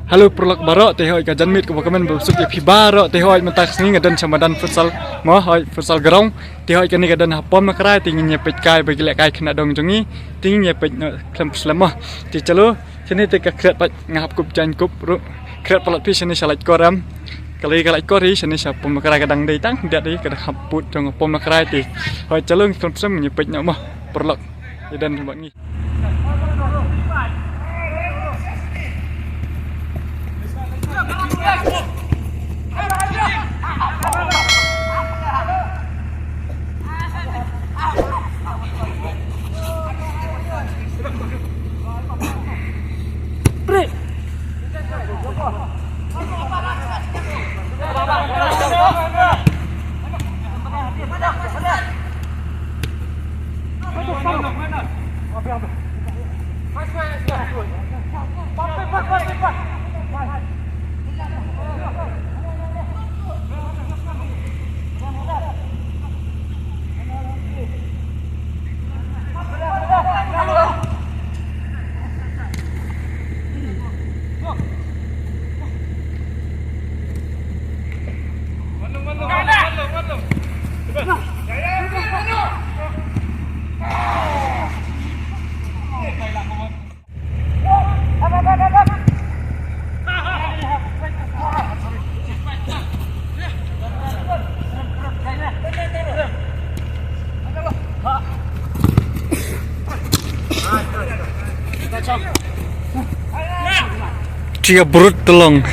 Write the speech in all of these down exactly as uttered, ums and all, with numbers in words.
Hello paralok baroh, te hoi ka janmiet kaba kmen ba suk ïa phi baroh. Te hoi mynta ka sngi nga don sha madan futsal, mo, hoi futsal ground. Te hoi kane ka don ha Pom Nakrai, te ngin ïa peit kai ba ki leh kai khynnah dong jong ngi. Te ngin ïa peit noh khlem slem, mo. Te chalo, shane te ka khriat pat nga hap kup jan kup ruh. Khriat palat phi shane sha Laitkor em. Ka lei ka Laitkor hi shane sha Pom Nakrai, ka dang dei tang diat hi, ka dang hap put jong Pom Nakrai. Te hoi chalo, khlem slem ngin ïa peit noh, mo, paralok. Ïa don bad ngi. Chia brut telong.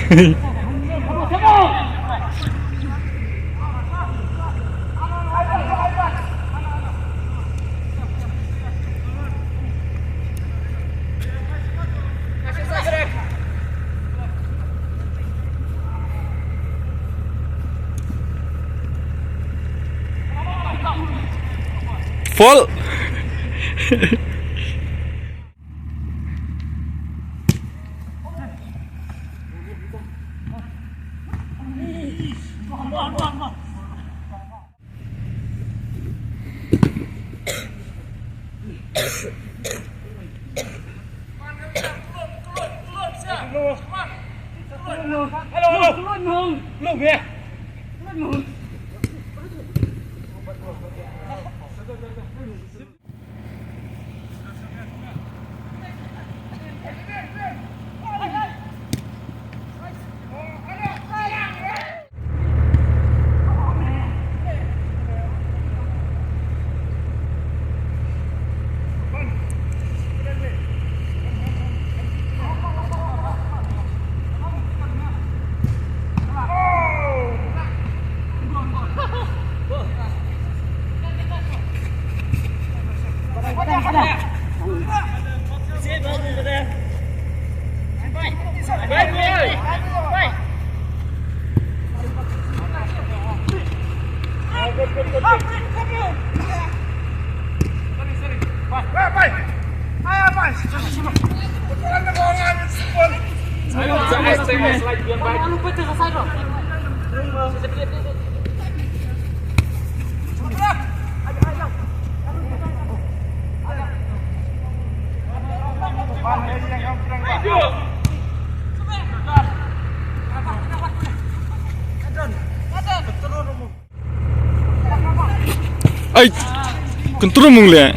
Foul. Ai, kontrol mung le.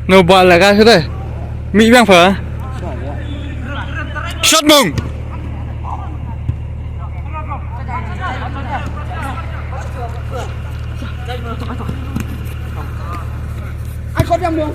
No ba la ka shude. Mi biang pha. Shot mong. Ai ko biang mong.